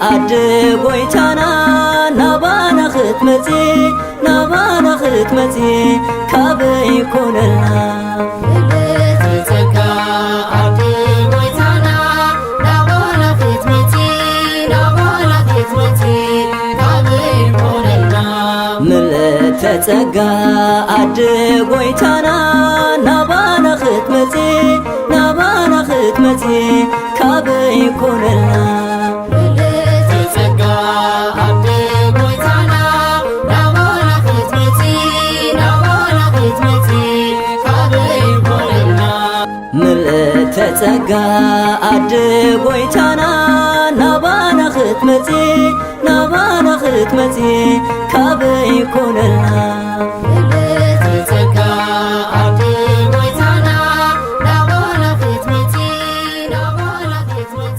ኣደ ጎይታና ናባና ክትመጺ፣ ናባና ክትመጺ ካበይ ይኮነልና? ምልእቲ ጸጋ ኣደ ጎይታና ናባና ክትመጺ፣ ናባና ክትመጺ ካበይ ይኮነልና? ምልእተ ጸጋ ኣደ ጎይታና ናባና ክትመጺ፣ ናባና ክትመጺ ካበይ ይኮነልና? ምልእቲ ጸጋ ኣደ ጎይታና ናባና ክትመጺ፣ ናባና ክትመጺ ካበይ ይኮነልና? ምልእተ ጸጋ ኣደ ጎይታና ናባና ክትመጺ፣ ናባና ክትመጺ ካበይ ይኮነልና? ምልእቲ ጸጋ ኣደ ጎይታና ናባና ክትመጺ፣ ናባና ክትመጺ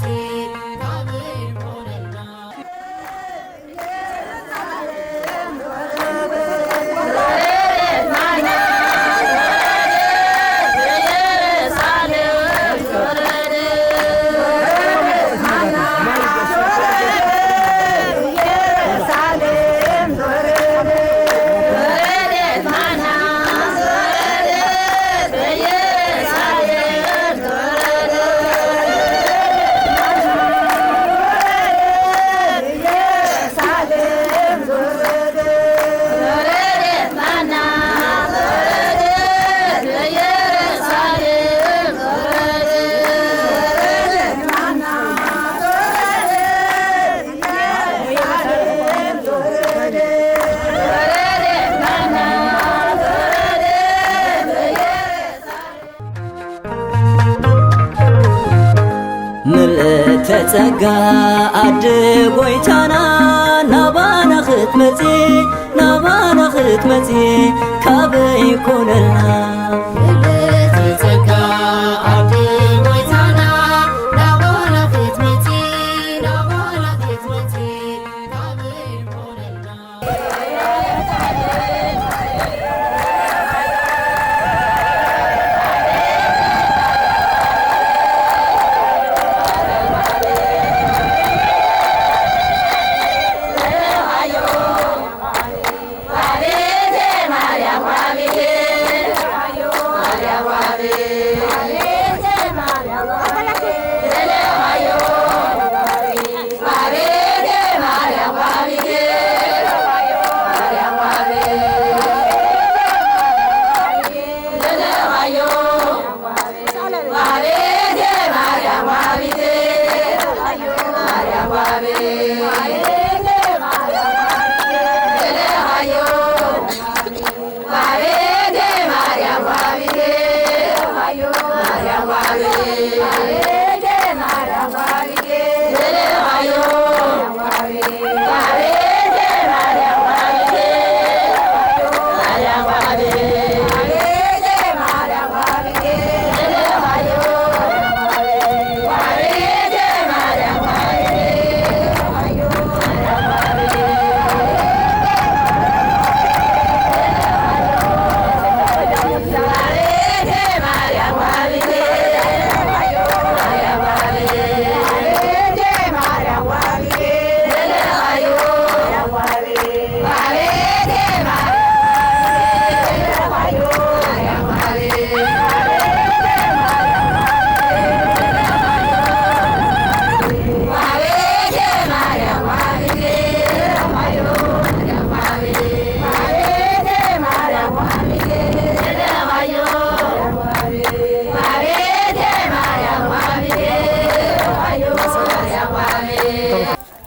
ካበይ ይኮነልና? ምልእተ ጸጋ ኣደ ጎይታና ናባና ክትመጺ፣ ናባና ክትመጺ ካበይ ይኮነልና? ምልእቲ ጸጋ ኣደ ጎይታና ናባና ክትመጺ፣ ናባና ክትመጺ ካበይ ይኮነልና?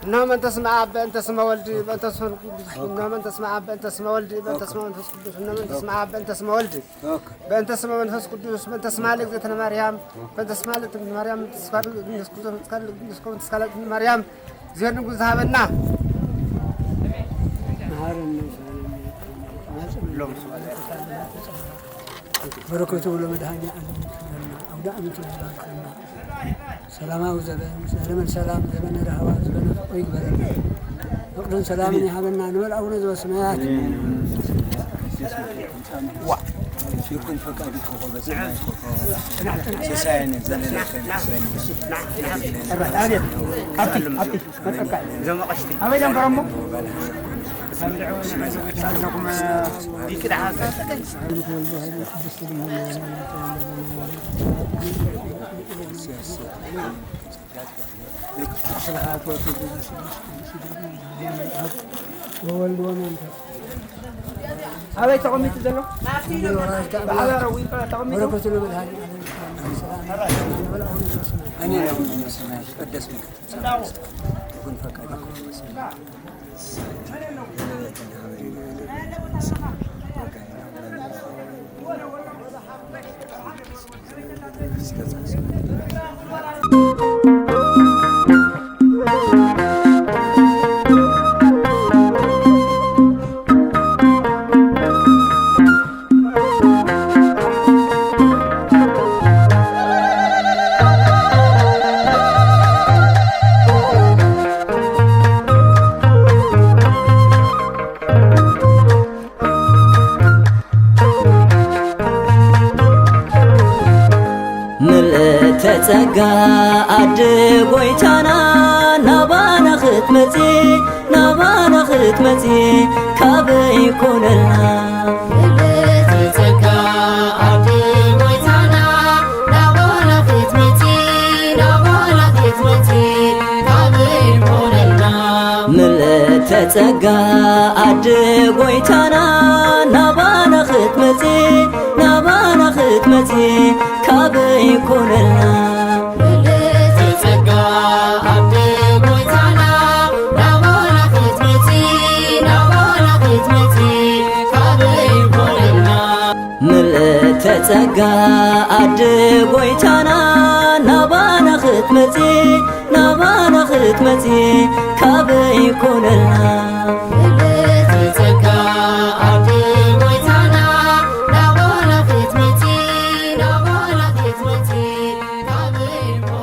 እነሆ መንፈስ መ-፣ በእንተ ስመ ወልድ፣ በእንተ ስመ ቅዱስ፣ እነሆ መንፈስ መ-፣ በእንተ ስመ ወልድ፣ በእንተ ስመ መንፈስ ቅዱስ፣ እነሆ መንፈስ መ-፣ በእንተ ስመ ወልድ፣ በእንተ ስመ መንፈስ ቅዱስ፣ በእንተ ስማ ለእግዝእትነ ማርያም፣ በእንተ ስማ ለእግዝእትነ ማርያም፣ በእንተ ስማ ለእግዝእትነ ማርያም፣ በእንተ ስማ ለእግዝእትነ ማርያም፣ እግዚኦ ንጉሥ ዝሃበና። በረከቱ ለመድኃኔ ዓለም ይክፈለና፣ አውደ ዓመቱ ይባርከልና። ሰላማዊ ዘበን፣ ዘመን ሰላም፣ ዘመነ ራህዋ፣ ዘመነ ፍቅሪ ይግበረልና። ፍቅርን ሰላምን ይሃበና ንበል ኣቡነ ዘበሰማያት። ዋ። ይኩን ፈቃድኩ በሰማይ ኮኾ ሰሳየነ ዘለለ ከመ ኣቤት ኣብቲ ኣብቲ መጸካ እዞም ኣቐሽቲ ኣበይ ደንበረሞ ይቅዳሓ ወወልድ ወመንፈስ ኣበይ ተቐሚጡ ዘሎ? ብሓባር ዊንጣ ተቐሚጡ? በረከቱ ለመድኃኒዓለም። አሜን። አቡነ ዘበሰማያት ይትቀደስ ስምከ ትምጻእ መንግስትከ ወይኩን ፈቃድከ በከመ በሰማይ ምልእተ ጸጋ ኣደ ጎይታና ናባና ክትመጺ ናባና ክትመጺ ካበይ ኮነልና ምልእተ ጸጋ ኣደ ጎይታና ናባና ክትመጺ ናባና ክትመጺ ካበይ ኮነልና ምልእተ ጸጋ ኣደ ጎይታና ናባና ክትመጺ ናባና ክትመጺ ካበይ ኮነልና ምልእተ ጸጋ ኣደ ጎይታና ናባና ክትመጺ ናባና ክትመጺ ካበይ ኮነልና ምልእተ ጸጋ ኣደ ጎይታና ናባና ክትመጺ ናባና ክትመጺ ካበይ ኮነልና ምልእተ ጸጋ ኣደ ጎይታና ናባና ክትመጺ ናባና ክትመጺ ካበይ ኮነልና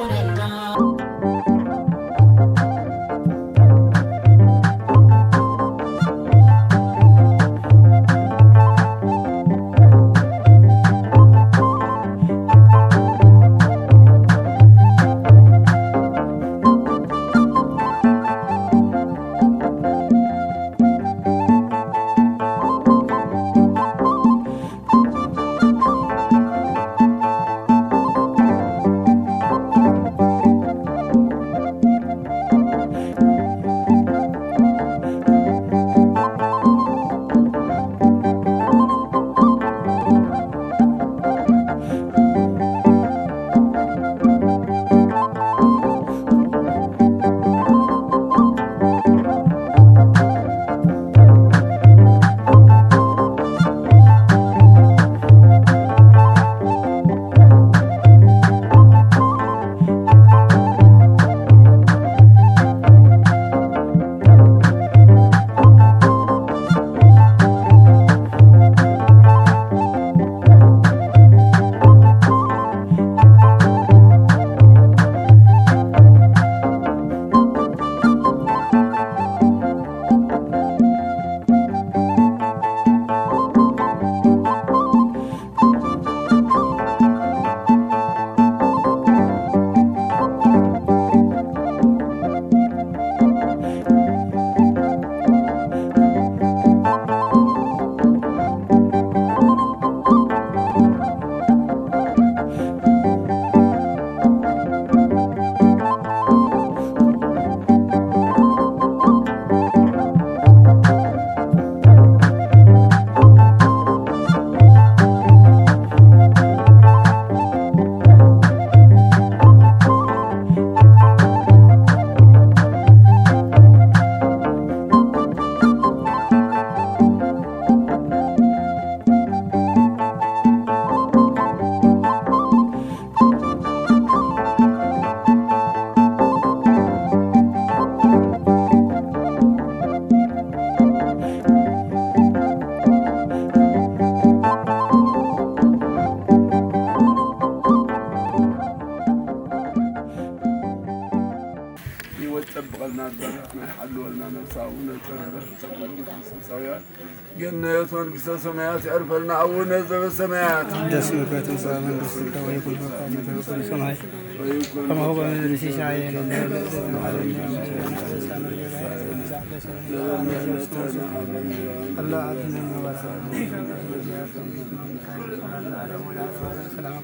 ይበቐልና ኣዳላት ናይ ሓልወልና ነብሲ ኣቡነ ተረፈ ጸጉሩ ክርስቶሳውያን ገነት መንግስተ ሰማያት ይዕርፈልና። ኣቡነ ዘበሰማያት ይትቀደስ ስምከ ትምጻእ መንግስትከ ወይኩን ፈቃድከ በከመ በሰማይ ከማሁ በምድር። ሲሳየነ ዘለለዕለትነ ሀበነ ዮም። አላ አድነን ወበርሃነ። ሰላም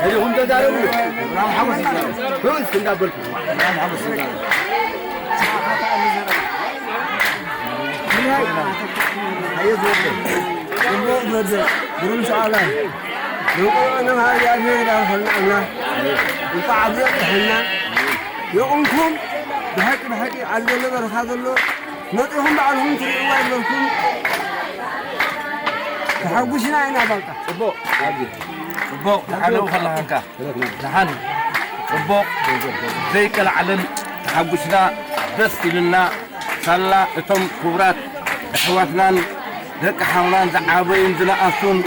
ከይኹም ተዛረቡ። ራም ሓጎስ ይዛረቡ። ሮዝ እንዳበልኩ። ራም ሓጎስ ይዛረቡ። ኣየ ዝወደ። ጽቡቕ ዘደ። ግሩም ሰኣላ። ንቆልዑ ንመሃር እግዚኣብሔር ይባርኸልና ኣምላኽ። እንኳዕ ኣብዚ ኣብጽሐና። የቑምኩም። ብሓቂ ብሓቂ ኣብ ዘሎ በረኻ ዘሎ መጺኹም ባዕልኹም ትርእይዎ ኣይነበርኩም። ተሓጒስና ኢና ባቃ። ጽቡቕ። ጽቡቕ። ተሓለው ከለኻ። ደሓን። ጽቡቕ። ዘይቀልዓለም ተሓጒስና፣ ደስ ኢሉና። ሳላ እቶም ክቡራት ኣሕዋትናን ደቂ ሓውናን ዝዓበዩን ዝነኣሱን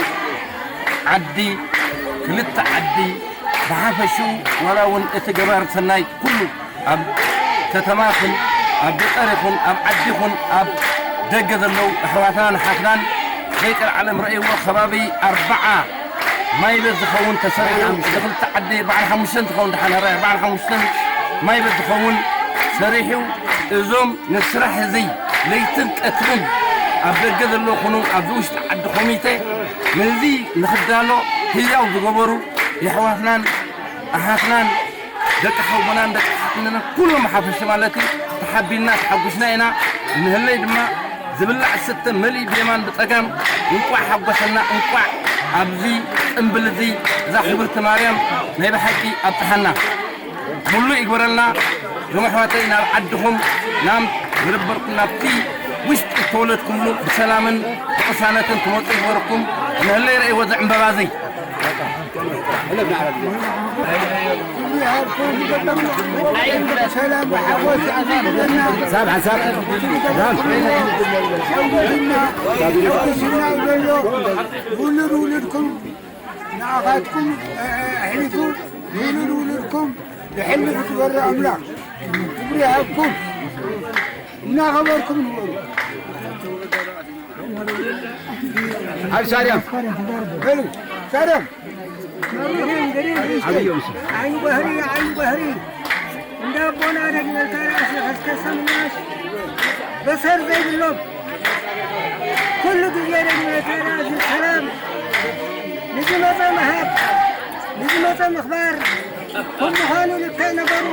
ዓዲ፣ ክልተ ዓዲ ብሓፈሽኡ፣ ዋላ እውን እቲ ገባር ሰናይ ኩሉ ኣብ ከተማ ይኹን ኣብ ገጠር ይኹን ኣብ ዓዲ ይኹን ኣብ ደገ ዘለዉ ኣሕዋትናን ኣሓትናን ዘይቀልዓለም ረእይዎ። ከባቢ ኣርባዓ ማይ ቤት ዝኸውን ተሰሪሑ፣ እዚ ክልተ ዓዲ በዓል ሓሙሽተ እንትኸውን፣ ደሓን ራይ በዓል ሓሙሽተ ማይ ቤት ዝኸውን ሰሪሑ፣ እዞም ንስራሕ እዚ ለይትን ቀትርን ኣብ ደገ ዘለዉ ኩኑ ኣብዚ ውሽጢ ዓዲ ኮሚቴ ነዚ ንኽዳሎ ህያው ዝገበሩ የሕዋትናን ኣሓትናን ደቂ ሓውናን ደቂ ሓትናን ኩሎም ብሓፈሽ ማለት እዩ። ተሓቢልና ተሓጒስና ኢና። ንህለይ ድማ ዝብላዕ ዝስተ መሊእ ብየማን ብጸጋም እንቋዕ ሓጎሰና፣ እንቋዕ ኣብዚ ጽምብል እዚ እዛ ክብርቲ ማርያም ናይ ብሓቂ ኣብጽሓና። ሙሉእ ይግበረልና። እዞም ኣሕዋተይ ናብ ዓድኹም ናብ ዝነበርኩም ናብቲ ውሽጢ እተወለድኩምሉ ብሰላምን ብቅሳነትን ትመጹ ይግበርኩም። ንህለይ ረእይዎ እዚ ዕምበባ እዚ። ሰላም ሓጎስ ይዓድልና። ሓጎስና፣ ሓጎስና ዘሎ ውሉድ ውሉድኩም ንኣኻትኩም ኣሕሊፉ ውሉድ ውሉድኩም የሕልፍ ክበሪ ኣምላኽ ክብሪ ይሃብኩም። እናኸበርኩም ንበሩ። ኣብ ሳርያም በሉ፣ ሳርያም። ኣብዮም ስ ዓይኒ ባህሪ፣ ዓይኒ ባህሪ። እንዳ ኣቦና ደግመልካ ራእሲ ከስከሰ ምላሽ በሰር ዘይብሎም ኩሉ ግዜ ደግመልካ ራእሲ ሰላም ንዝመፀ ምሃብ ንዝመፀ ምኽባር ከም ምዃኑ ልክዕ ነገሩ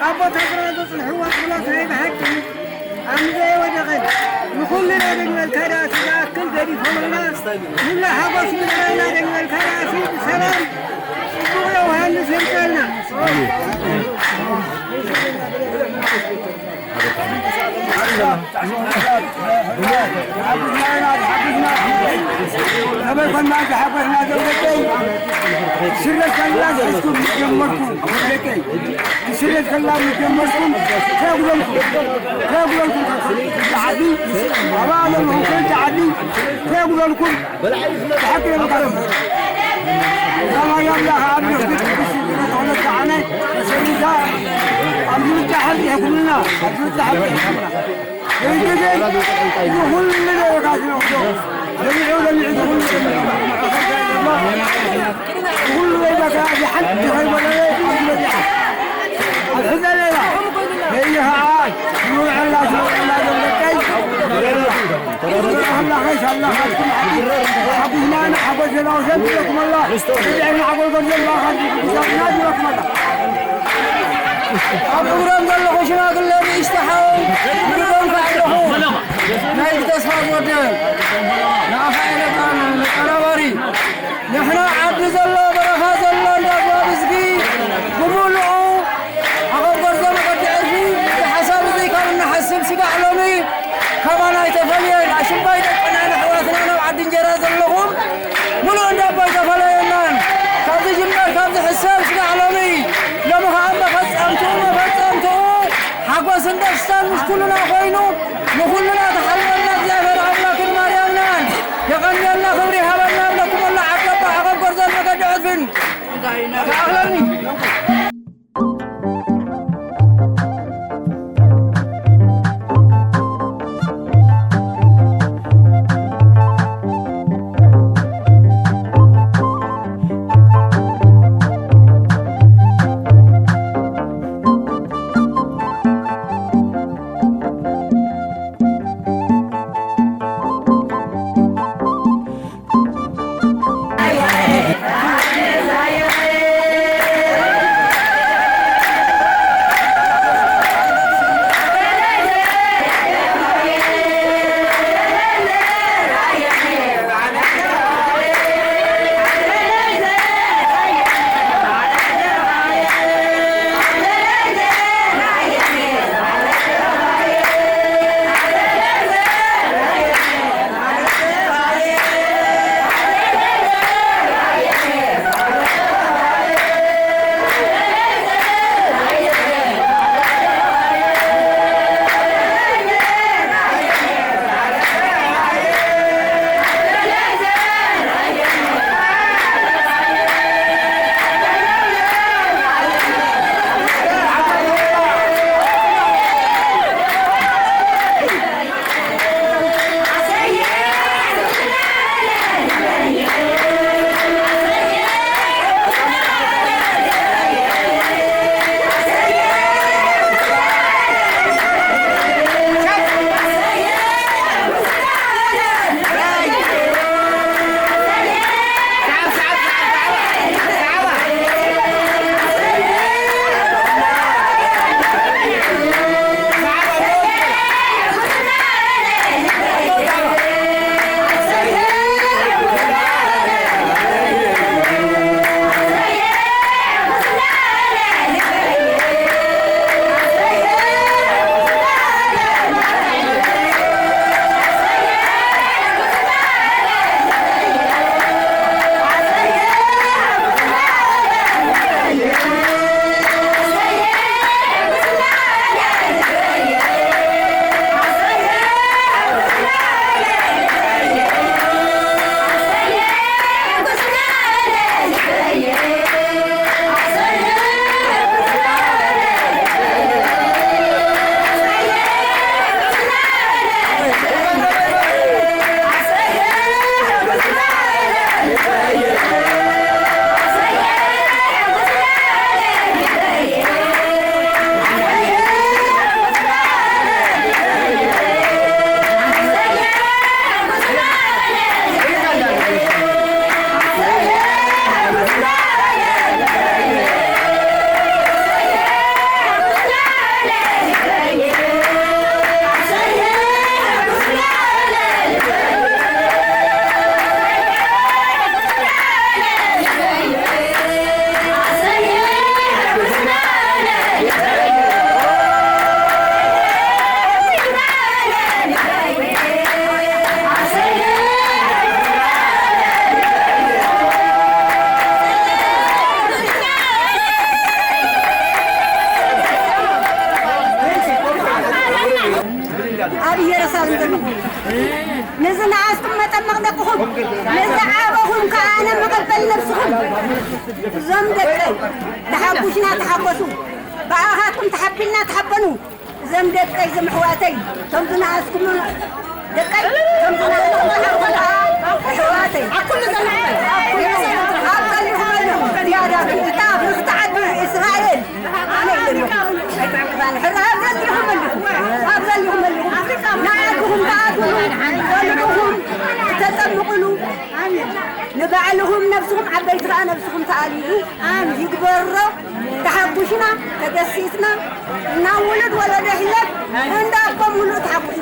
ኣቦታትና ዘፅንሕዎ ጸሎት ናይ ብሓቂ ኣብ ምድሪ ኣይወደቐን። ንኹልና ደግመልካ ራእሲ ዝኣክል ገዲፎምልና ኩሉ ሓጎስ ምድራይና ደግመልካ ራእሲ ብሰላም ጽቡቕ ዮሃንስ የምጽኣልና። ኣበይ ኮና ዝሓጎስና ደቂ ደቀይ? ስደት ከላ ዝሕዝኩም ጀመርኩም ደቀይ። ስደት ከላ ጀመርኩም ከጉደልኩም፣ ከጉደልኩም ዓዲ፣ ኣብ ዓለም ኹም ዓዲ ከጉደልኩም። ብሓቂ ይምከረም። ሰማይ ኣምላኽ ኣብ መስጊድ ቅዱስ ጊዮርጊስ ተኽለ ተዓነ ተሰሪታ ኣብ ምርጫ ሓቂ ይሕኩምልና፣ ኣብ ምርጫ ሓቂ ይሕኩምልና። ይግዜ ንኹሉ ደረጋት ነውዶ። ለሚዑ ለሚዑ ንኹሉ ንኹሉ ደረጋ ሓንቲ ከይበለለ ኣብዚ በዚሓ። ኣብ ሕዘ ሌላ። ይኸዓ ንውዕላ ዝውዕላ ዘለቀይ። ሓጉስና ንሓጎስ ዘላውሰን ትብለኩም ኣላ። ብድዕና ሓጎልጎል ዘላኻ ዝሕጉሳትና ትብለኩም ኣላ። ኣብ እግሮም ዘለኹ ሽማግለ ንእሽቶ ሓወይ፣ ንግዶም ከዕለኹ። ናይ ተስፋ ዝወደ ንኣኻ ኤለቃን ቀራባሪ። ንሕና ዓዲ ዘሎ በረኻ ዘሎ እንዳ ጓብዝጊ ብምሉኡ ኣቐብ ጎርዞ መቐዲ ዕርፊ እዚ ሓሳብ እዚ ካብ እንሓስብ ስጋዕ ሎሚ ካባና ኣይተፈልየን። ኣሽምባይ ደቅና ንኣሕዋትና ናብ ዓዲ እንጀራ ዘለኹም ምሉእ እንዳ ኣቦ ኣይተፈለየናን። ካብዚ ጅምበር ካብዚ ሕሰብ ስጋዕ ሎሚ ሎሚ ከዓ መፈጸምትኡ መፈጸምትኡ ሓጎስን ደስታን ምስ ኩልና ኮይኑ ንኹልና ተሓልወልና እግዚኣብሔር ኣምላክን ማርያምናን የቐንየልና ክብሪ ሃበ እዞም ደቀይ ተሓጉስና ተሓጎሱ፣ ብኣኻትኩም ተሓቢልና ተሓበኑ። እዞም ደቀይ፣ እዞም ኣሕዋተይ፣ እቶም ዝነኣስኩም ደቀይ፣ እቶም ዝነኣስኩም ኣሕዋተይ፣ ኣብ ኩሉ ዘለኹም፣ ኣብ ኩሉ፣ ኣብ ዘለኹም ዘለኹም፣ ዝያዳ እታ ብርኽቲ ዓዲ እስራኤል፣ ኣነ ኣለኹ። ሕራ ኣብ ዘለኹም ኣለኹ፣ ኣብ ዘለኹም ኣለኹ። ንዓኹም ተኣትውሉ፣ ቆልዑኹም ተጠምቕሉ፣ ንባዕልኹም ነብስኹም ዓበይቲ ከኣ ነብስኹም ተኣልይሉ ይግበሮ። ተሓጉስና፣ ተደሲትና፣ እና ውሉድ ወለዶ ይሕለፍ፣ እንዳ ኣቦ ሙሉእ ተሓጉስ።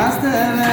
ኣስተበ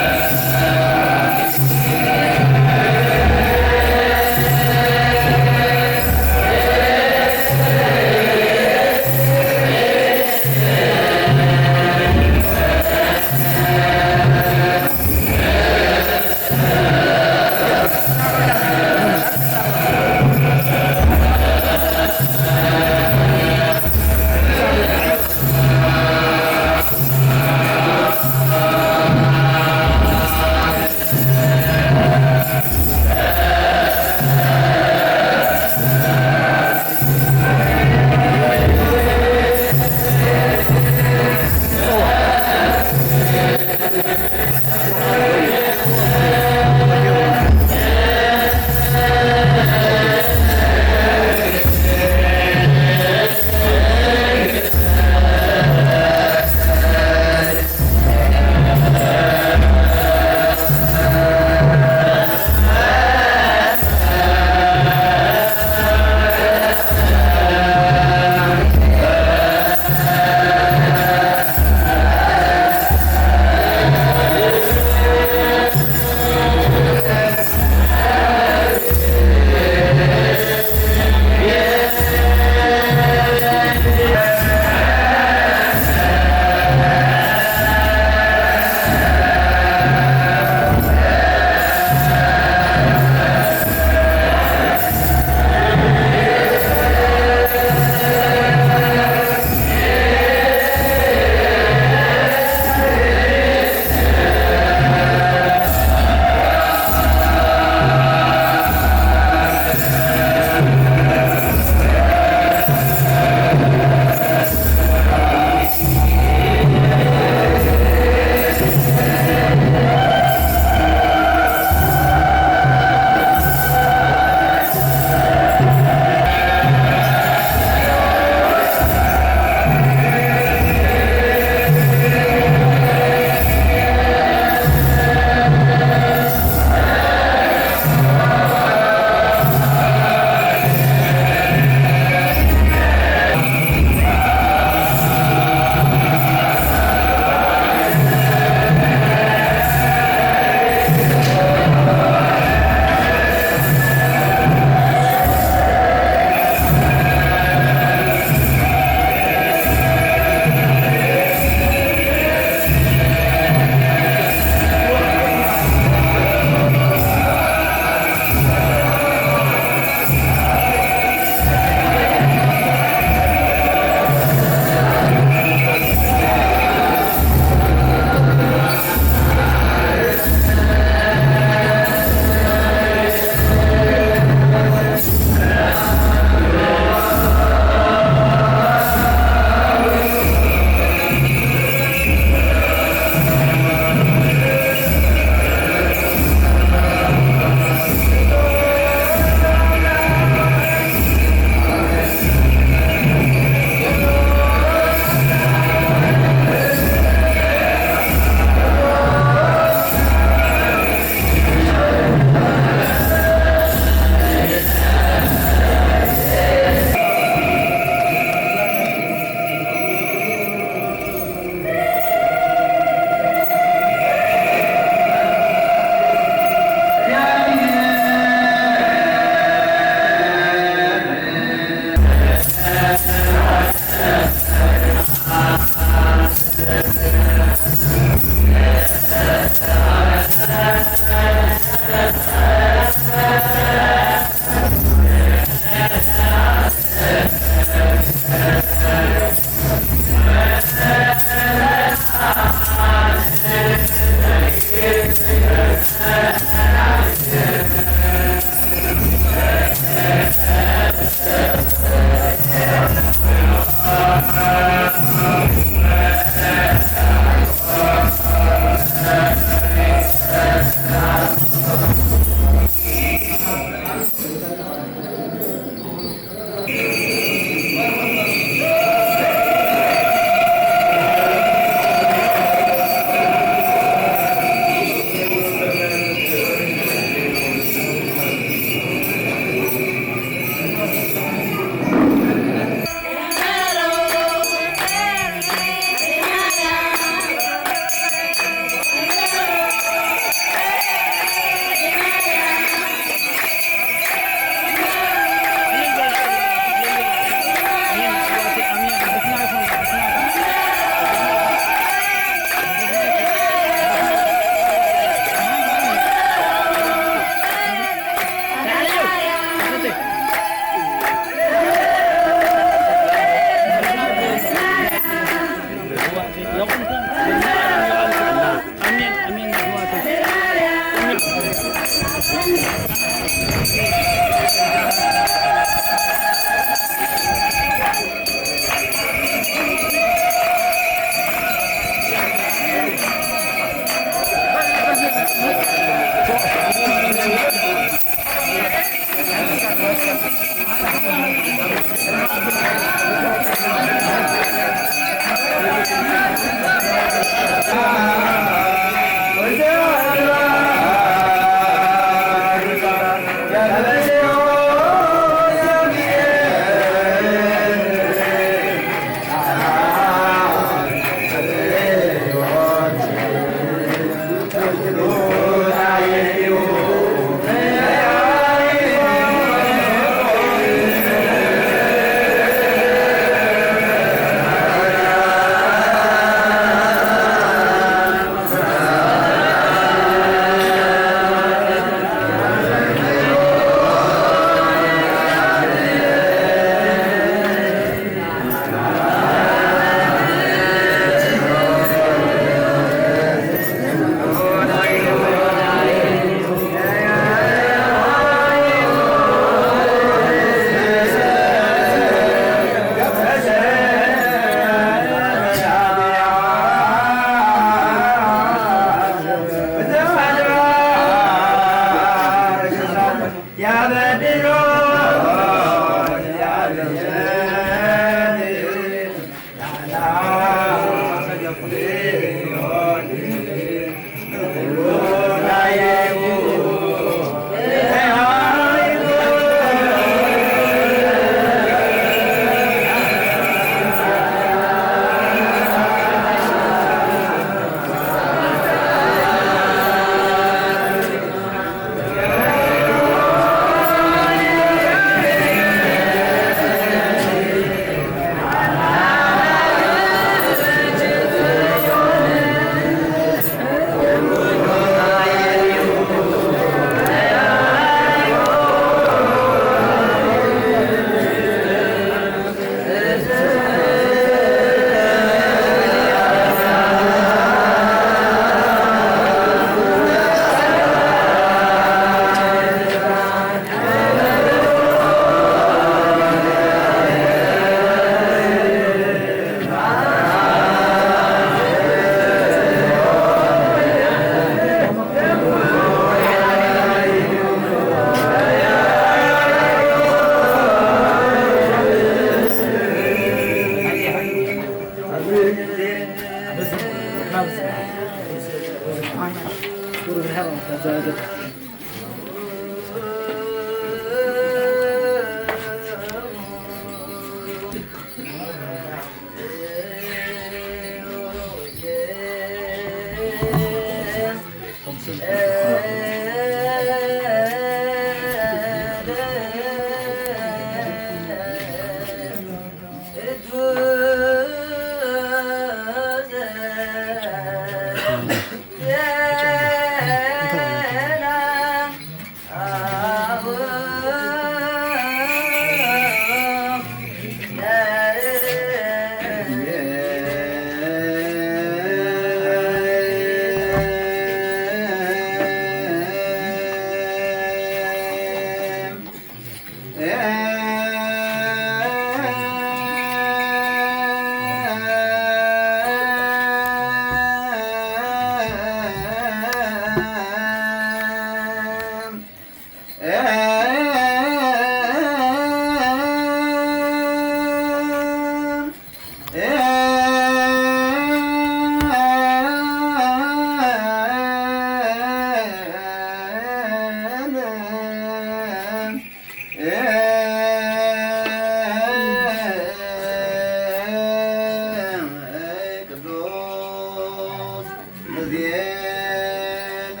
ቅዱስ እዝየነ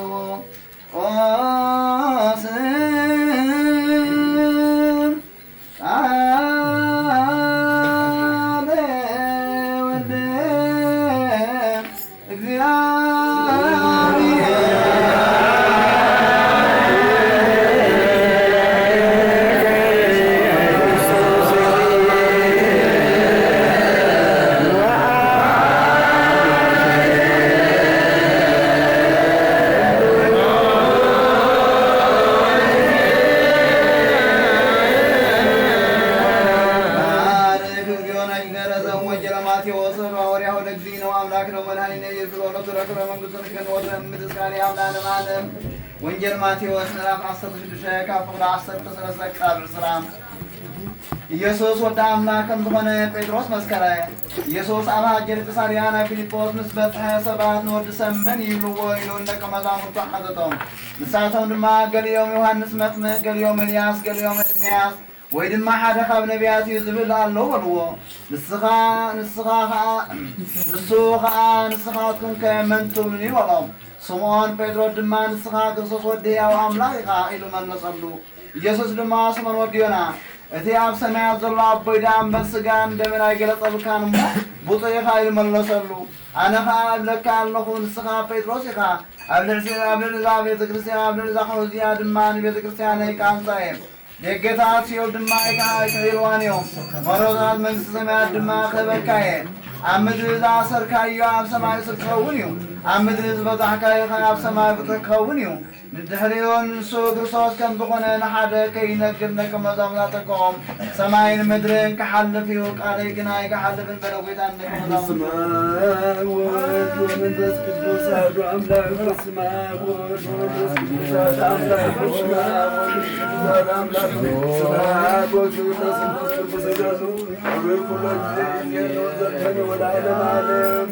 ወማቴዎስ ቃለ ወልደ እግዚአብሔር። ባርክ እግዚኦ ነገረ ዘወንጌለ ማቴዎስ ሐዋርያሁ ለእግዚእነ ወአምላክነ ወመድኃኒነ ኢየሱስ ክርስቶስ። ረክበ መንግሥቶ ንከን ወትረ እምትእስካሪ አብ ለዓለመ ዓለም። ወንጌል ማቴዎስ ምዕራፍ ዓሰርተ ሽዱሽተ ካብ ፍቕዲ ዓሰርተ ሰለስተ ክሳብ ዕስራ። ኢየሱስ ወዲ ኣምላኽ ከም ዝኾነ ጴጥሮስ መስከረ። ኢየሱስ ኣብ ሃገረ ቂሳርያ ናይ ፊልጶስ ምስ በጽሐ፣ ሰባት ንወዲ ሰብ መን ይብልዎ? ኢሉ ንደቀ መዛሙርቱ ሓተቶም። ንሳቶም ድማ፣ ገሊኦም ዮሃንስ መጥምቕ፣ ገሊኦም ኤልያስ፣ ገሊኦም ኤርምያስ፣ ወይ ድማ ሓደ ካብ ነቢያት እዩ ዝብል ኣሎ በልዎ። ንስኻ፣ ንስኻ ኸዓ፣ ንሱ ኸዓ፣ ንስኻትኩምከ መን ትብሉኒ? በሎም። ስምዖን ጴጥሮስ ድማ፣ ንስኻ ክርስቶስ ወዲ ሕያው ኣምላኽ ኢኻ ኢሉ መለሰሉ። ኢየሱስ ድማ፣ ስምዖን ወዲ ዮና፣ እቲ ኣብ ሰማያት ዘሎ ኣቦይ ደኣ እምበር ሥጋን ደምን ኣይገለጸልካን እሞ፣ ብፁዕ ኢኻ ኢሉ መለሰሉ። ኣነ ኸዓ እብለካ ኣለኹ፣ ንስኻ ጴጥሮስ ኢኻ፣ ኣብ ልዕሊ፣ ኣብ ልዕሊ እዛ ቤተ ክርስቲያን፣ ኣብ ልዕሊ እዛ ኹሕዚኣ ድማ ንቤተ ክርስቲያነይ ክሃንጻ እየ። ደገታት ሲኦል ድማ ኣይክዓ-፣ ኣይክሕይልዋን እዮም። መሮራት መንግሥተ ሰማያት ድማ ክህበካ እየ። ኣብ ምድሪ ዝኣሰርካዮ ኣብ ሰማይ እሱር ክኸውን እዩ፣ ኣብ ምድሪ ዝበጻሕካዮ ኸዓ ኣብ ሰማይ ብጹሕ ክኸውን እዩ። ንድሕሪኡ ንሱ ክርስቶስ ከም ዝኾነ ንሓደ ከይነግር ደቀ መዛሙርቱ ኣጠንቀቖም። ሰማይን ምድርን ክሓልፍ እዩ፣ ቃለይ ግን ኣይክሓልፍን በለ ጐይታ ንደቀ መዛሙርቱ። በስመ አብ ወወልድ ወመንፈስ ቅዱስ አሐዱ አምላክ። በስመ አብ ወወልድ ወመንፈስ ቅዱስ አሐዱ አምላክ። በስመ አብ ወወልድ ወመንፈስ ቅዱስ አሐዱ አምላክ። ስብሐት ወክብር ለስሉስ ቅዱስ እገዙ አብ ኩሎ ጊዜ ጊዜ ወዘልፈኒ ወለዓለመ ዓለም።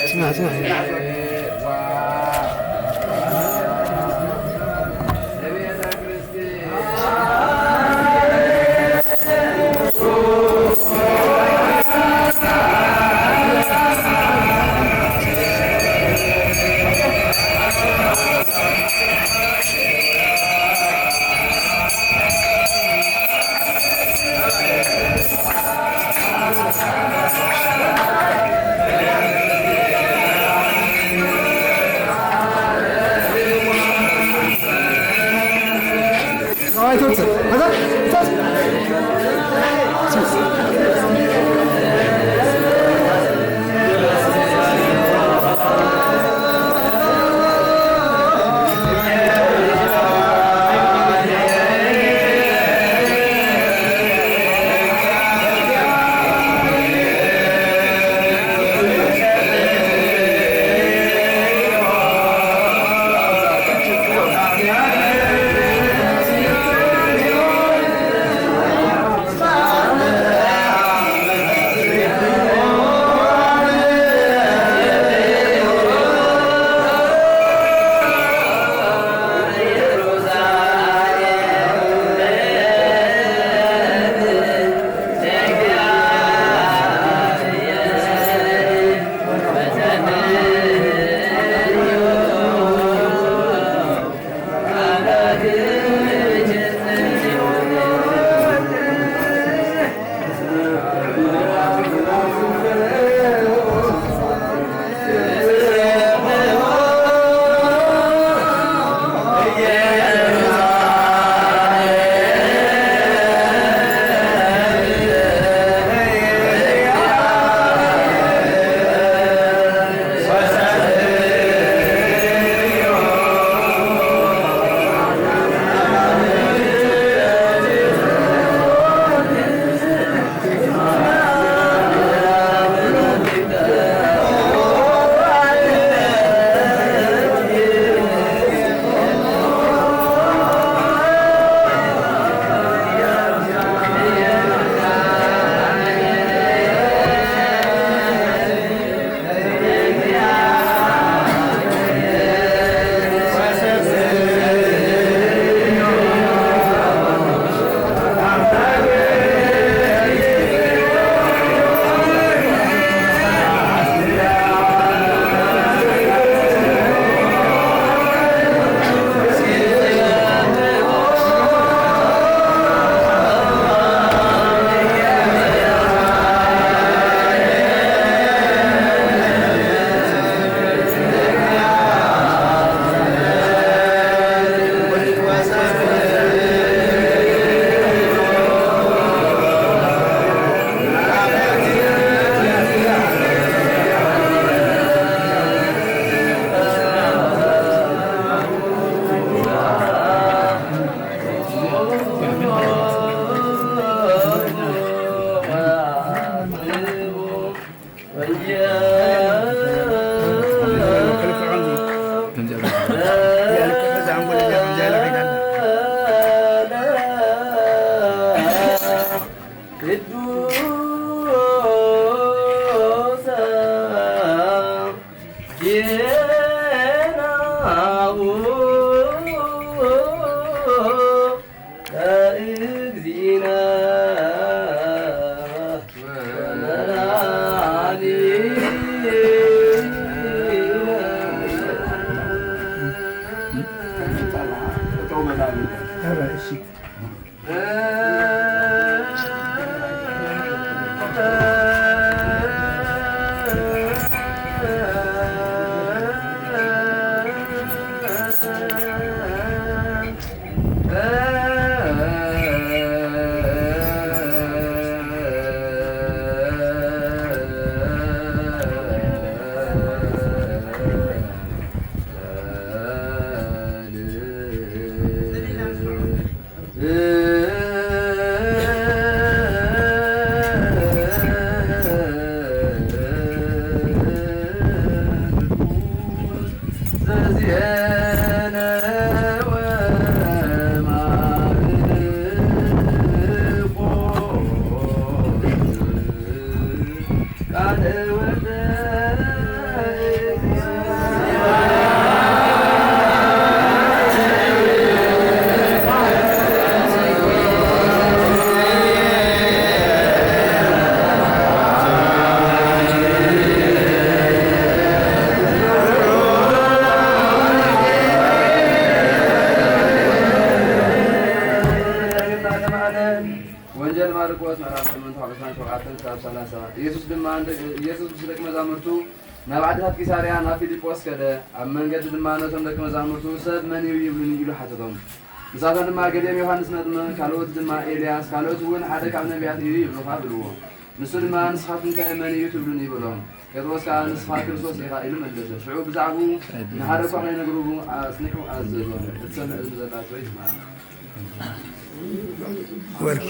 ስማዕ፣ ስማዕ። ቅዱሳን ዜናሁ ለእግዚእነ ወመድኃኒነ። ወንጌል ማርቆስ ምዕራፍ ስምንት ካብ ዕስራን ሸውዓተን ክሳብ ሰላሳ። ኢየሱስ ድማ እንደ-፣ ኢየሱስ ምስ ደቂ መዛሙርቱ ናብ ዓድታት ቂሳርያ ናብ ፊልጶስ ከደ። ኣብ መንገዲ ድማ ነቶም ደቂ መዛሙርቱ፣ "ሰብ መን እዩ ይብሉኒ?" ኢሉ ሓተቶም። ምሳቶም ድማ ገሊኦም ዮሃንስ መጥምቕ፣ ካልኦት ድማ ኤልያስ፣ ካልኦት እውን ሓደ ካብ ነቢያት እዩ ይብሉኻ በልዎ። ንሱ ድማ ንስኻትኩም ከ መን እዩ ትብሉኒ? በሎም። ጴጥሮስ ከኣ ንስኻ ክርስቶስ ኢኻ ኢሉ መለሰ። ሽዑ ብዛዕባኡ ንሓደ እኳ ከይነግርዎ ኣጽኒሑ ኣዘዞም። እትሰምዕ እዝኒ ዘላ ርኢት ስማዕ። ወርቂ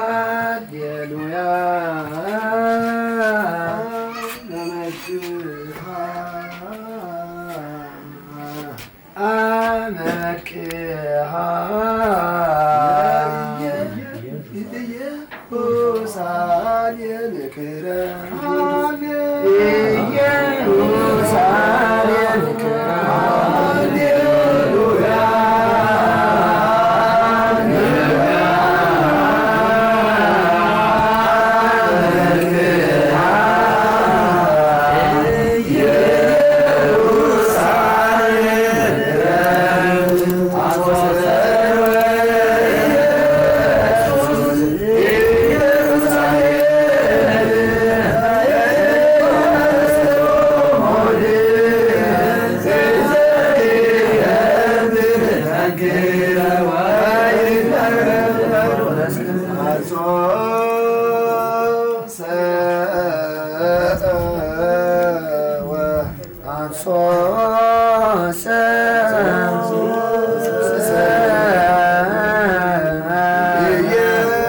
ሃሌሉያ። አመክሃ ኢየሩሳሌም ክረ ኢየሩሳሌም ክረ ሃሌሉያ።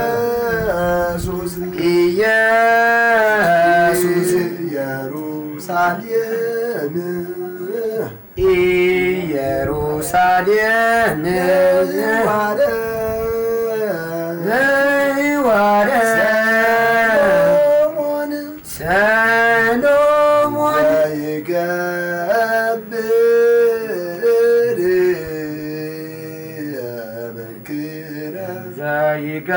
ኢየሱስ ኢየሱስ ኢየሩሳሌም ኢየሩሳሌም ዘይዋረ ዘይዋረ ሰሎሞን ሰሎሞን ዘይገብር መንክረ ዘይገብር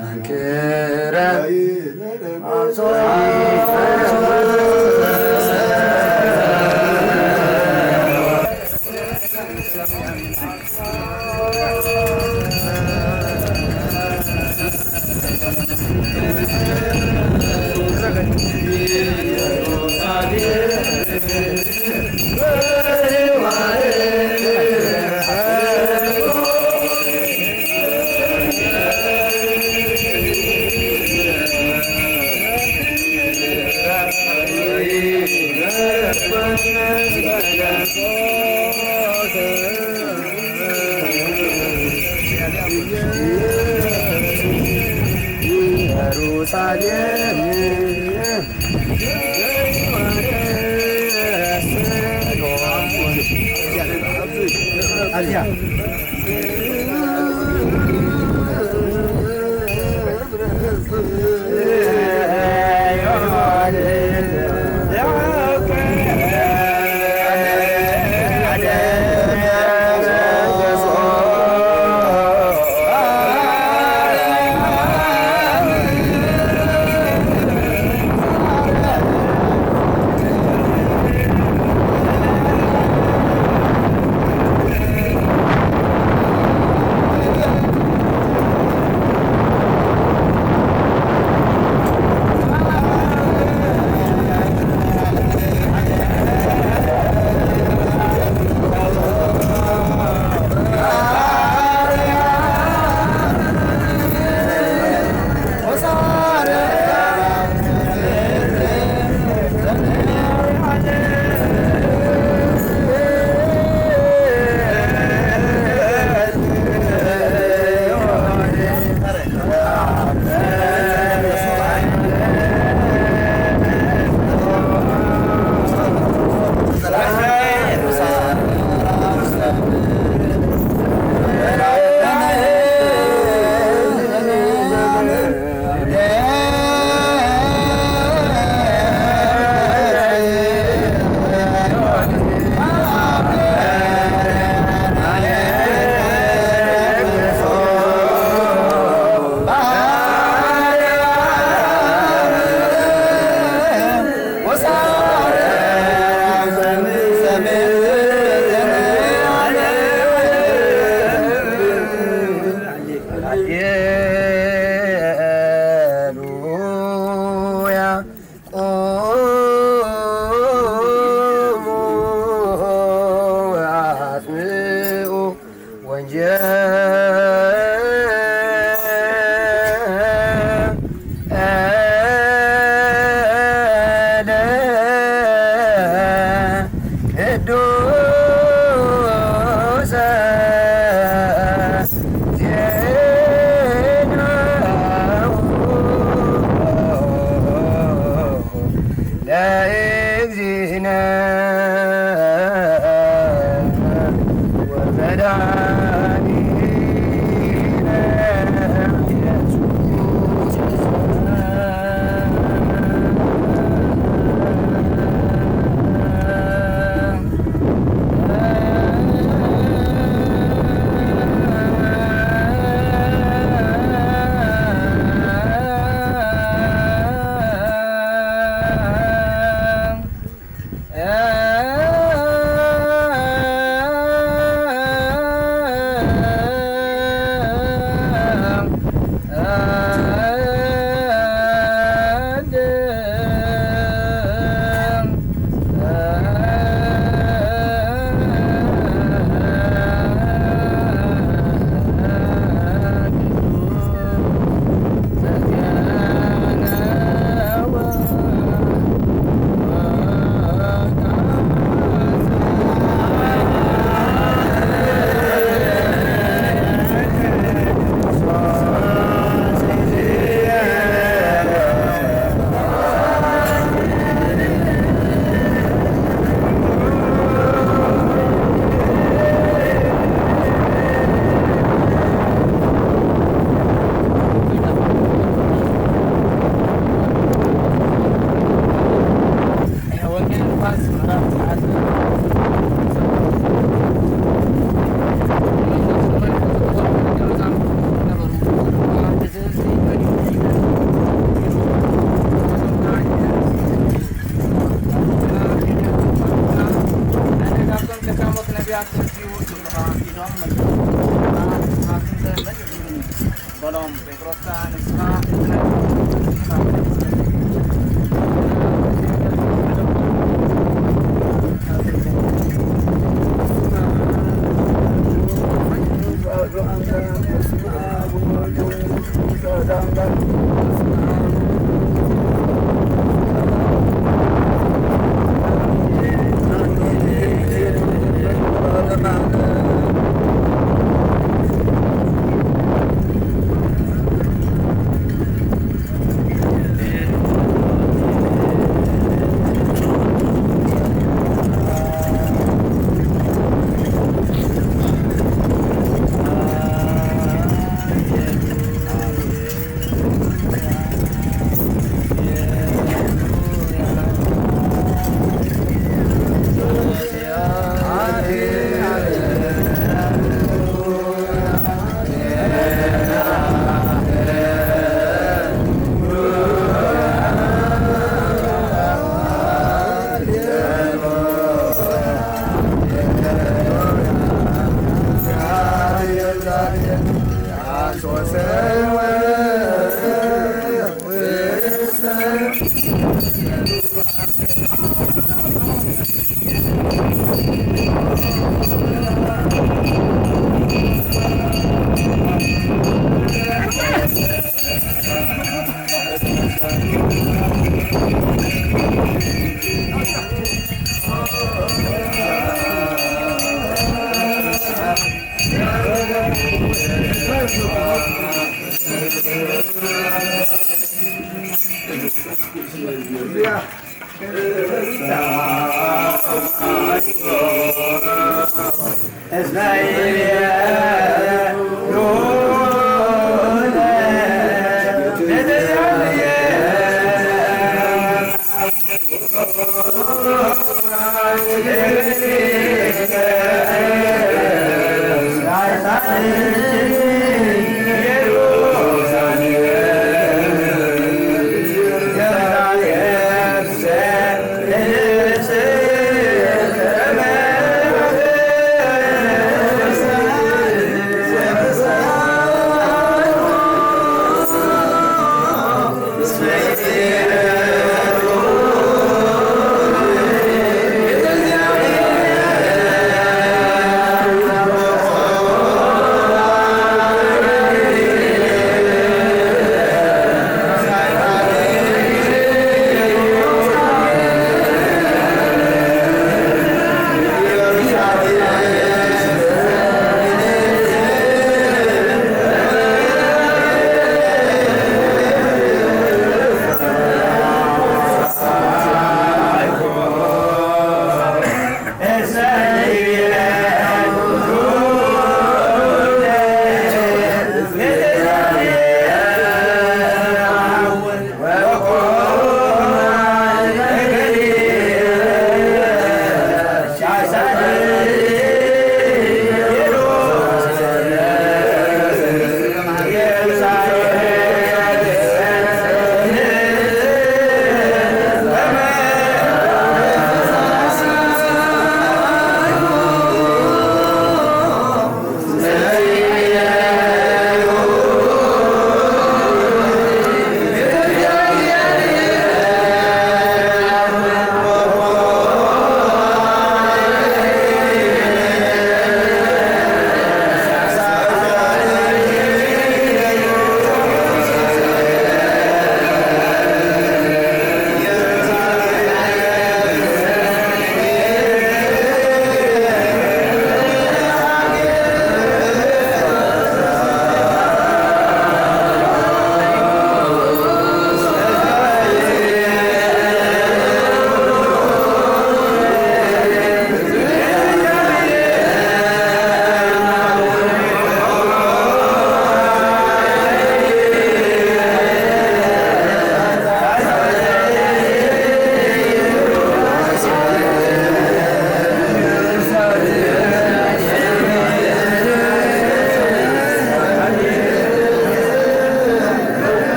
መንክረ ኢየሩሳሌም ዜናሁ ለእግዚእነ ወመድኃኒነ ኢየሱስ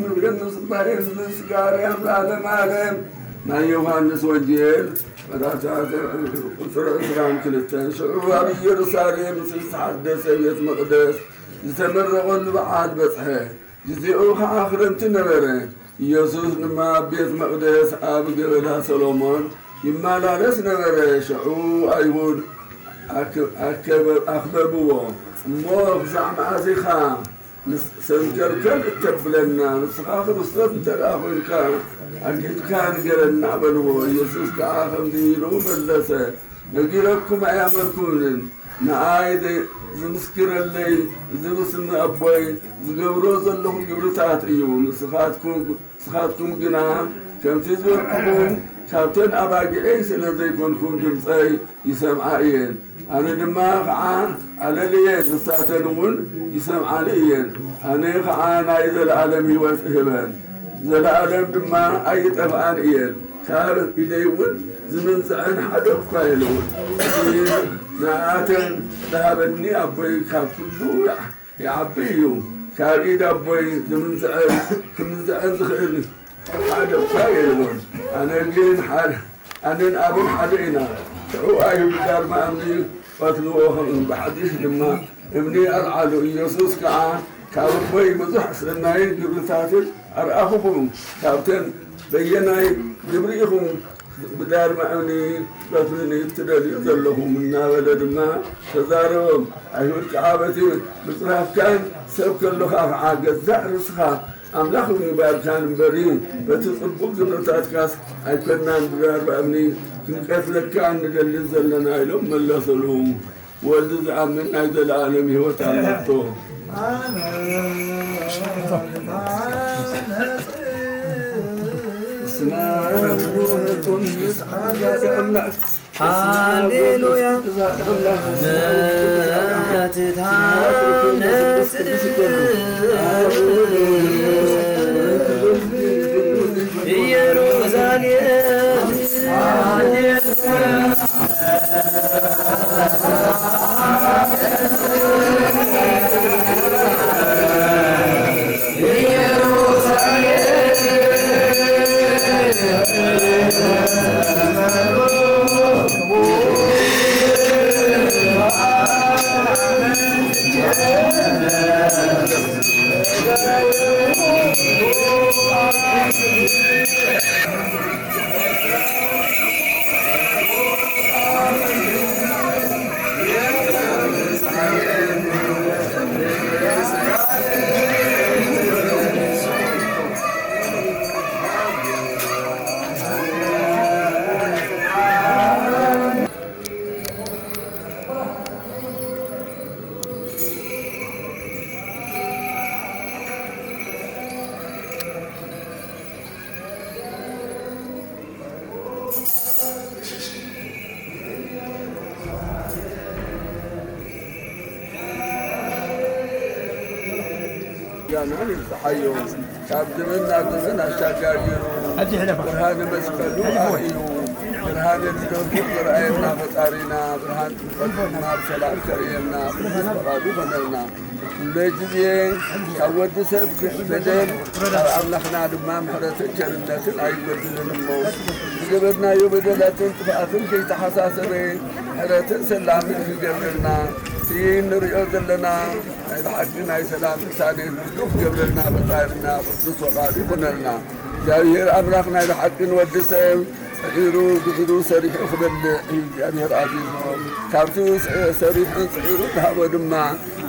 ንብገን ንስባሄን ምስጋር ኣምላክ ለማለም። ናይ ዮሃንስ ወንጌል ምዕራፍ ቁጽሪ ዕስራን ክልተን። ሽዑ ኣብ ኢየሩሳሌም እቲ ዝተሓደሰ ቤት መቕደስ ዝተመረቐሉ በዓል በጽሐ። ግዜኡ ኸዓ ክረምቲ ነበረ። ኢየሱስ ድማ ኣብ ቤት መቕደስ ኣብ ገበላ ሰሎሞን ይመላለስ ነበረ። ሽዑ ኣይሁድ ኣክ-፣ ኣከበ-፣ ኣኽበብዎ። እሞ ክሳዕ መዓስ ኢኻ ንስ-፣ ሰንከልከል እተብለና? ንስኻ ክርስቶስ እንተ ደኣ ኾይንካ፣ ኣግሂድካ ንገረና በልዎ። ኢየሱስ ከኣ ከምዚ ኢሉ መለሰ፣ ነጊረኩም ኣያመልኩምን? ንኣይ ደ-፣ ዝምስክረለይ፣ እዚ ብስም ኣቦይ ዝገብሮ ዘለኹ ግብርታት እዩ። ንስኻትኩም ንስኻትኩም ግና ከምቲ ዝበልኩኹም ካብተን ኣባጊዐይ ስለ ዘይኮንኩም ድምፀይ ይሰምዓ እየን። ኣነ ድማ ኸዓ ኣለልየን፣ ንሳተን እውን ይሰምዓኒ እየን። ኣነ ኸዓ ናይ ዘለኣለም ህይወት እህበን፣ ዘለኣለም ድማ ኣይጠፍኣን እየን። ካብ ኢደይ እውን ዝምንዝዐን ሓደ እኳ የለውን። እቲ ንኣተን ዝሃበኒ ኣቦይ ካብ ኩሉ ይዓ-፣ ይዓቢ እዩ። ካብ ኢድ ኣቦይ ዝምንዝዐን፣ ክምንዝዐን ዝኽእል ሓደ እኳ የልቦን። ኣነ ግን ሓደ፣ ኣነን ኣብን ሓደ ኢና። ሽዑ ኣይሁድ ዳርማ እምኒ ቀትልዎ፣ ከምኡ ብሓድሽ ድማ እምኒ ኣልዓሉ። ኢየሱስ ከኣ ካብ ኣቦይ ብዙሕ ሰናይን ግብርታትን ኣርኣኹኹም። ካብተን በየናይ ግብሪ ኢኹም ብዳርማ እምኒ በትሪ ትደልዩ ዘለኹም? እናበለ ድማ ተዛረቦም። ኣይሁድ ከዓ በቲ ምጽራፍካን ሰብ ከለኻ ከዓ ገዛእ ርእስኻ ኣምላኽ ምግባርካን እምበሪ በቲ ጽቡቕ ግብርታትካስ ኣይኮናን ብዳርማ እምኒ ክንቀትለካ ንደሊ ዘለና ኢሎም መለሰሉ። ወልድ ዝኣምን ናይ ዘለኣለም ህይወት ኣለቶ። ስማ ሃሌሉያ። መትታነጽ ኢየሩሳሌም። ምስጋናን ይብጽሓዮ። ካብ ዘመን ናብ ዘመን ኣሻጋጊሩ፣ ብርሃነ መስቀሉ ኣርእዩ፣ ብርሃነ ልደቱ ዘርኣየና ፈጣሪና፣ ብርሃን ጥምቀቱ ድማ ብሰላም ከርእየና ቅዱስ ፈቓዱ ኾነልና። ኩሉ ግዜ ካብ ወዲ ሰብ በደል፣ ካብ ኣምላኽና ድማ ምሕረትን ቸርነትን ኣይጎድልን እሞ፣ ዝገበርናዮ በደላትን ጥፍኣትን ከይተሓሳሰበ፣ ምሕረትን ሰላምን ክገብረልና፣ እቲ ንሪኦ ዘለና ናይ ብሓቂ ናይ ሰላም ውሳኔ ንህሉ ክገብረልና ፈጣሪና ቅዱስ ፈቓዱ ይኹነልና። እግዚኣብሔር ኣምላኽ ናይ ብሓቂ ንወዲ ሰብ ጽዒሩ፣ ግዕሩ ሰሪሑ ክበልዕ እዩ እግዚኣብሔር ኣዚዙ። ካብቲ ሰሪሑን ጽዒሩ ዝሃቦ ድማ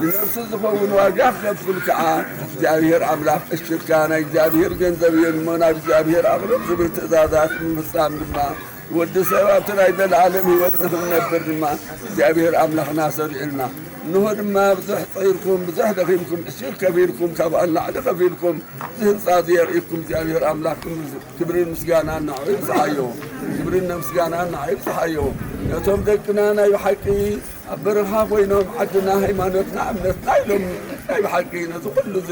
ንነፍሱ ዝኸውን ዋጋ ክኸፍል ከኣ እግዚኣብሔር ኣምላኽ እሽትካ ናይ እግዚኣብሔር ገንዘብ እየን እሞ ናብ እግዚኣብሔር ኣቕርብ ዝብል ትእዛዛት ንምፍጻም ድማ ወዲ ሰብ ኣብቲ ናይ ዘለኣለም ህይወት ንኽንነብር ድማ እግዚኣብሔር ኣምላኽና ሰሪዑልና። እንሆ ድማ ብዙሕ ጽዒርኩም፣ ብዙሕ ደኺምኩም፣ እሽር ከፊልኩም፣ ካብኣ ንላዕሊ ከፊልኩም፣ እዚ ህንጻ እዚ የርእይኩም እግዚኣብሔር ኣምላኽ ክብርን ምስጋናን ንዓኡ ይብጽሓዮ። ክብርን ምስጋናን ንዓኡ ይብጽሓዮ። ነቶም ደቅና ናይ ብሓቂ ኣብ በረኻ ኮይኖም ዓድና፣ ሃይማኖትና፣ እምነትና ኢሎም ናይ ብሓቂ ነዚ ኩሉ እዚ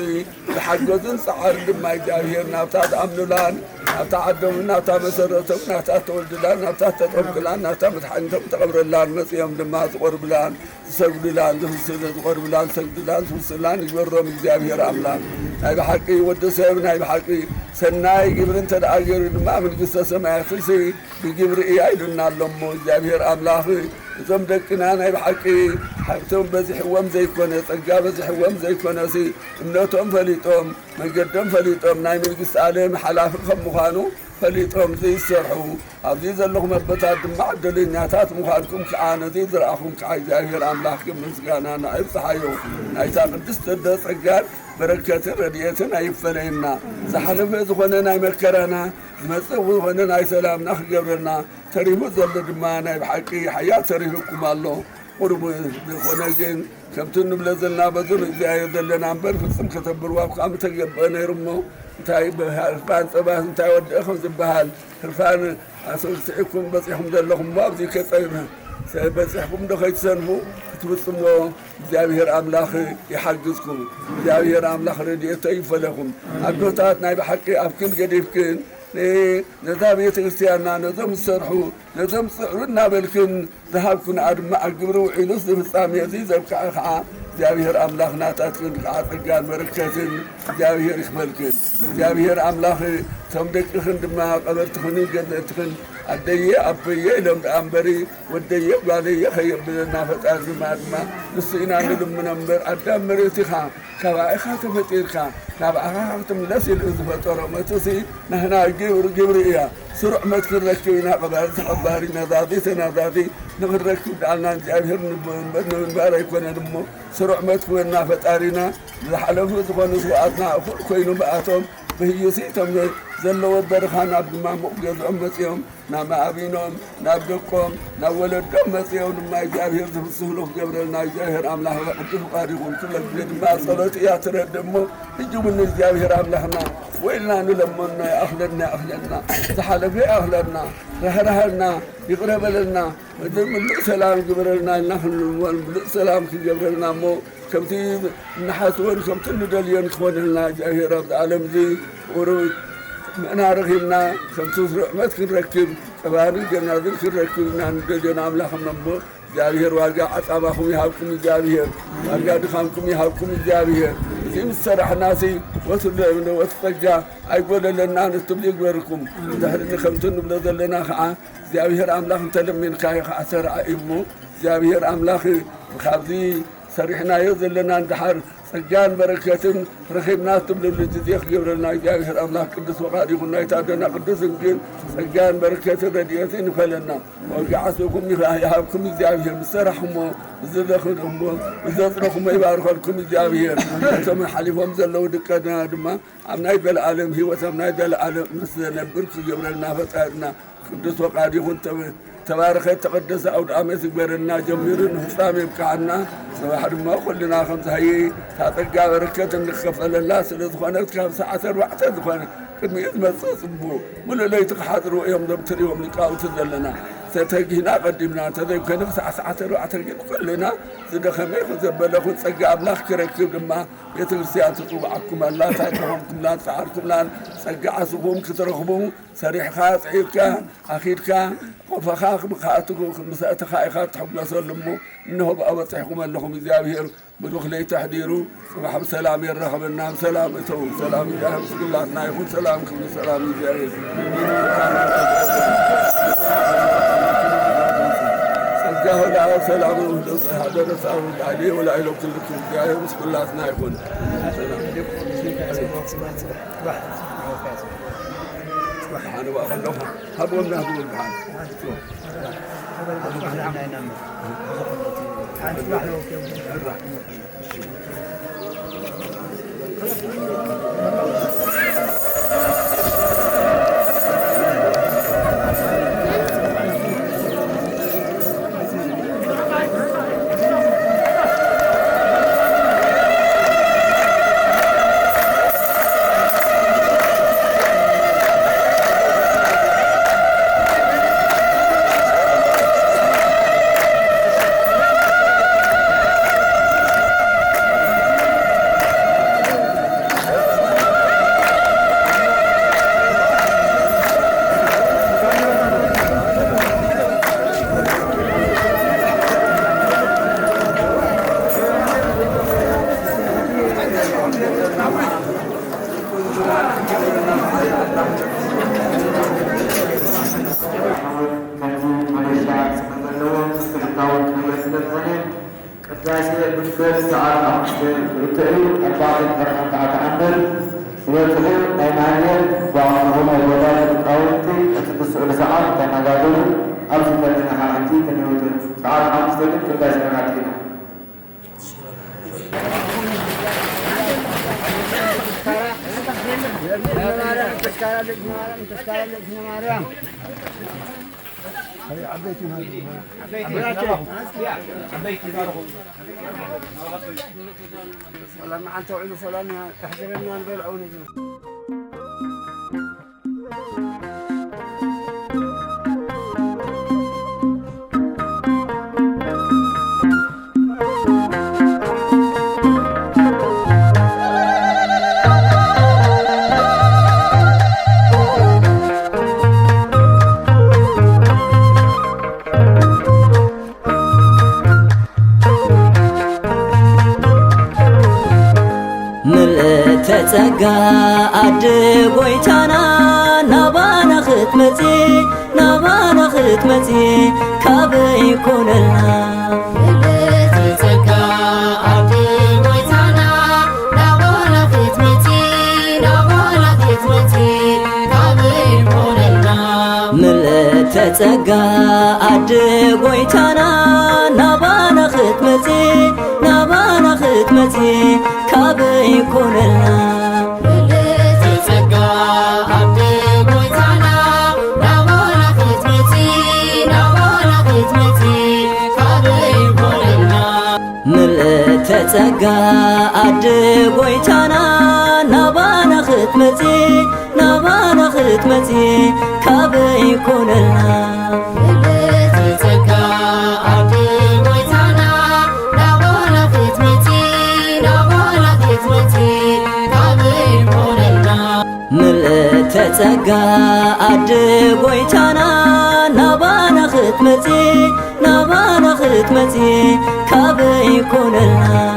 ዝሓገዙን ጸዓርን ድማ እግዚኣብሔር ናብታ ዝኣምኑላን ናብታ ዓዶም፣ ናብታ መሰረቶም፣ ናብታ ተወልድላን፣ ናብታ ተጠምቅላን፣ ናብታ መድሓኒቶም ተቐብረላን መጺኦም ድማ ዝቖርብላን፣ ዝሰግዱላን፣ ዝፍስሉ፣ ዝቖርብላን፣ ዝሰግዱላን፣ ዝፍስሉላን ይግበሮም እግዚኣብሔር ኣምላኽ። ናይ ብሓቂ ወዲ ሰብ ናይ ብሓቂ ሰናይ ግብሪ እንተ ደኣ ገይሩ ድማ መንግስተ ሰማያትሲ ብግብሪ እያ ኢሉና ኣሎ እሞ እግዚኣብሔር ኣምላኽ እዞም ደቅና ናይ ብሓቂ ሃብቶም በዚሕዎም ዘይኮነ፣ ጸጋ በዚሕዎም ዘይኮነሲ እምነቶም ፈሊጦም፣ መንገዶም ፈሊጦም ናይ መንግስቲ ዓለም ሓላፊ ከም ምዃኑ ፈሊጦም ዘይሰርሑ፣ ኣብዚ ዘለኹም ኣቦታት ድማ ዕድለኛታት ምዃንኩም ከዓ ነቲ ዝረኣኹም ከዓ እግዚኣብሔር ኣምላኽ ከም ምስጋና ንዓ ይብጽሓዮ። ናይታ ቅድስቲ ኣደ ጸጋን በረከትን ረድኤትን ኣይፈለየና። ዝሓለፈ ዝኾነ ናይ መከራና፣ ዝመጽእ ዝኾነ ናይ ሰላምና ክገብረልና፣ ተሪፉ ዘሎ ድማ ናይ ብሓቂ ሓያል ተሪፉኩም ኣሎ። ቁሩብ ዝኾነ ግን ከምቲ ንብሎ ዘለና በዚ ንእግዚኣብሔር ዘለና እምበር ፍጹም ከተብርዋ እኳ ምተገብአ ነይሩ እሞ፣ እንታይ ብህርፋን ጸባስ እንታይ ወድአ ከም ዝበሃል፣ ህርፋን ኣሰልሲዕኩም በጺሕኩም ዘለኹም እሞ፣ ኣብዚ ከጸ-፣ በጺሕኩም ዶ ከይትሰንፉ ክትፍጽምዎ እግዚኣብሔር ኣምላኽ ይሓግዝኩም። እግዚኣብሔር ኣምላኽ ረድኤቶ ይፈለኹም። ኣዶታት ናይ ብሓቂ ኣብክን ገዲፍክን ን-፣ ነዛ ቤተ ክርስቲያንና ነዞም ዝሰርሑ ነዞም ጽዕሩ እናበልክን ዝሃብኩና ድማ ኣብ ግብሪ ውዒሉስ ዝፍጻሜ እዚ ዘብቅዐ ከዓ እግዚኣብሔር ኣምላኽ ናታትክን ከዓ ጸጋን በረከትን እግዚኣብሔር ይኽፈልክን። እግዚኣብሔር ኣምላኽ እቶም ደቅኽን ድማ ቀበርትኽንን ገዘእትኽን ኣደየ ኣበየ ኢሎም ደኣ እምበሪ ወደየ ጓለየ ከየብለና ፈጣሪ ድማ ድማ ንሱ ኢና ንልምኖ እምበር ኣዳም መሬት ኢኻ። ካባኣ ኢኻ ተፈጢርካ፣ ናባኻ ኢኻ ክትምለስ ኢሉ ዝፈጠሮ መትሲ ናህና ግብሪ፣ ግብሪ እያ። ስሩዕ መት ክንረክብ ኢና፣ ቀባሪ ተቐባሪ፣ ነዛዚ ተናዛዚ ንኽንረክብ ደኣልና እግዚኣብሔር ንብ-፣ ንምንባር ኣይኮነን እሞ፣ ስሩዕ መት ክበና ፈጣሪና፣ ዝሓለፉ ዝኾኑ ስውኣትና እኹል ኮይኑ ብኣቶም፣ ብህዩሲ እቶም ዘለዎ በርኻ ናብ ድማ ሙቕ ገዝኦም መጺኦም፣ ናብ ኣቢኖም፣ ናብ ደቆም፣ ናብ ወለዶም መጺኦም ድማ እግዚኣብሔር ዝፍስህሉ ክገብረልና እግዚኣብሔር ኣምላኽ ቅዱስ ፍቓድ ይኹን። ኩሉ ግዜ ድማ ጸሎት እያ ትረድእ እሞ፣ ሕጂ እውን እግዚኣብሔር ኣምላኽና ወይልና ንለመኖ፣ ይኣኽለና፣ ይኣኽለና፣ ዝሓለፈ ይኣኽለና፣ ርህራሃልና፣ ይቕረ በለልና፣ እዚ ምሉእ ሰላም ግበረልና ኢልና ክንልምኖ፣ ምሉእ ሰላም ክገብረልና እሞ፣ ከምቲ እንሓስቦን ከምቲ እንደልዮን ክኾነልና እግዚኣብሔር ኣብዚ ዓለም እዚ ቁሩብ ምእና ረኺብና ከምቲ ስሩዕ መት ክንረክብ ቀባርን ገናዝን ክንረክብ ኢና ንደልዮ ንኣምላኽና እሞ እግዚኣብሔር ዋጋ ዓጻባኹም ይሃብኩም እግዚኣብሔር ዋጋ ድኻምኩም ይሃብኩም እግዚኣብሔር እዚ ምስ ሰራሕናሲ ወትለ ወቲ ጸጋ ኣይጎደለናን እትብሉ ይግበርኩም ድሕሪ ከምቲ ንብሎ ዘለና ከዓ እግዚኣብሔር ኣምላኽ እንተለሚንካዮ ከዓ ተራእዩ እሞ እግዚኣብሔር ኣምላኽ ካብዚ ሰሪሕናዮ ዘለና እንድሓር ጸጋን በረከትን ረኺብና እትብለሉ ግዜ ክገብረልና እግዚኣብሔር ኣምላኽ ቅዱስ ፍቓድ ይኹን። ናይታ ኣደና ቅድስት ድንግል ጸጋን በረከትን ረድኤትን ይፈለና። ወግዓስኹም ይሃብኩም እግዚኣብሔር። ምስ ሰራሕኹሞ፣ ምስ ዝደኸምኩሞ፣ ምስ ዘጽረኹሞ ይባርኸልኩም እግዚኣብሔር። እቶም ሓሊፎም ዘለዉ ደቅና ድማ ኣብ ናይ ዘለኣለም ህይወት፣ ኣብ ናይ ዘለኣለም ምስ ዘነብር ክገብረልና ፈጣሪና። ቅዱስ ፈቃድ ይኹን። ተብ-፣ ተባረኸ ተቐደሰ ኣውደ ዓመት ይግበረልና። ጀሚሩ ንፍጻሜ ይብቅዓና። ጽባሕ ድማ ኩልና ከምዚ ሃየ እታ ጸጋ በረከት እንከፈለላ ስለ ዝኾነት ካብ ሰዓት ኣርባዕተ ዝኾነ ቅድሚኡ ዝመጽእ ጽቡቕ። ሙሉእ ለይቲ ክሓድሩ እዮም እዞም ትርእዮም ሊቃውንቲ ዘለና። ተተጊህና ቀዲምና እንተዘይኮነ ክሳዕ ሰዓት ኣርባዕተ ግን ኩልና ዝደኸመ ይኹን ዘበለ ይኹን ጸጋ ኣምላኽ ክረክብ ድማ ቤተ ክርስቲያን ትጽውዓኩም ኣላ። እታ ዝደኸምኩምላን ዝጸዓርኩምላን ጸጋ ዓስኹም ክትረኽቡ ሰሪሕኻ፣ ጽዒርካ፣ ኣኺድካ፣ ቆፈኻ ምስ ኣእትኹ-፣ ምስ ኣእተኻ ኢኻ እትሕጎሰሉ እሞ፣ እንሆ ብኣ በጺሕኩም ኣለኹም። እግዚኣብሔር ብሩኽ ለይቲ ኣሕዲሩ፣ ጽባሕ ብሰላም የራኽበና። ብሰላም እተዉ። ሰላም እግዚኣብሔር ምስ ኩላትና ይኹን። ሰላም ክብሪ ሰላም እግዚኣብሔር። ጸጋ ወልዓ ሰላም ወህዶ ሓደረ ሳሩ ዳሊ ወላይሎ ኩልኩም እግዚኣብሔር ምስ ኩላትና ይኹን። ሰላም። ደሓን እባ ከለኹ ሃብዎም ናህብዎም ደሓን። ሓሙሽተ ክልተ እዩ፣ ኣርባዕተ ተራ ሓንቲ ዓዲ ዓንበር ዝበጽሑ ናይ ማህሌት ጓዕኹም ናይ ጎዳን ሊቃውንቲ እቲ ትስዕሉ ሰዓት ተነጋገሩ። ኣብዚ ከለና ከዓ ሕጂ ክንውድእ ሰዓት ሓሙሽተ ግን ቅዳሴ ክንኣቱ ኢና። ሰላም መዓልቲ ውዕሉ ሰላም እሕድረና ንበል ኣቡነ ዘበ- ምልእተ ጸጋ ኣደ ጎይታና ናባና ክትመጺ፣ ናባና ክትመጺ ካበይ ኮነልና። ምልእተ ጸጋ ኣደ ጎይታና ናባና ክትመጺ፣ ናባና ክትመጺ ካበይ ኮነልና። ምልእተ ጸጋ ኣደ ጎይታና ናባና ክትመጺ፣ ናባና ክትመጺ ካበይ ኮነልና። ምልእተ ጸጋ ኣደ ጎይታና ናባና ክትመጺ፣ ናባና ክትመጺ ካበይ ኮነልና። ምልእተ ጸጋ ኣደ ጎይታና ናባና ክትመጺ፣ ናባና ክትመጺ ካበይ ኮነልና። ምልእቲ ጸጋ ኣደ ጎይታና ናባና ክትመጺ፣ ናባና ክትመጺ ካበይ ኮነልና። ምልእተ ጸጋ ኣደ ጎይታና ናባና ክትመጺ፣ ናባና ክትመጺ ካበይ ኮነልና።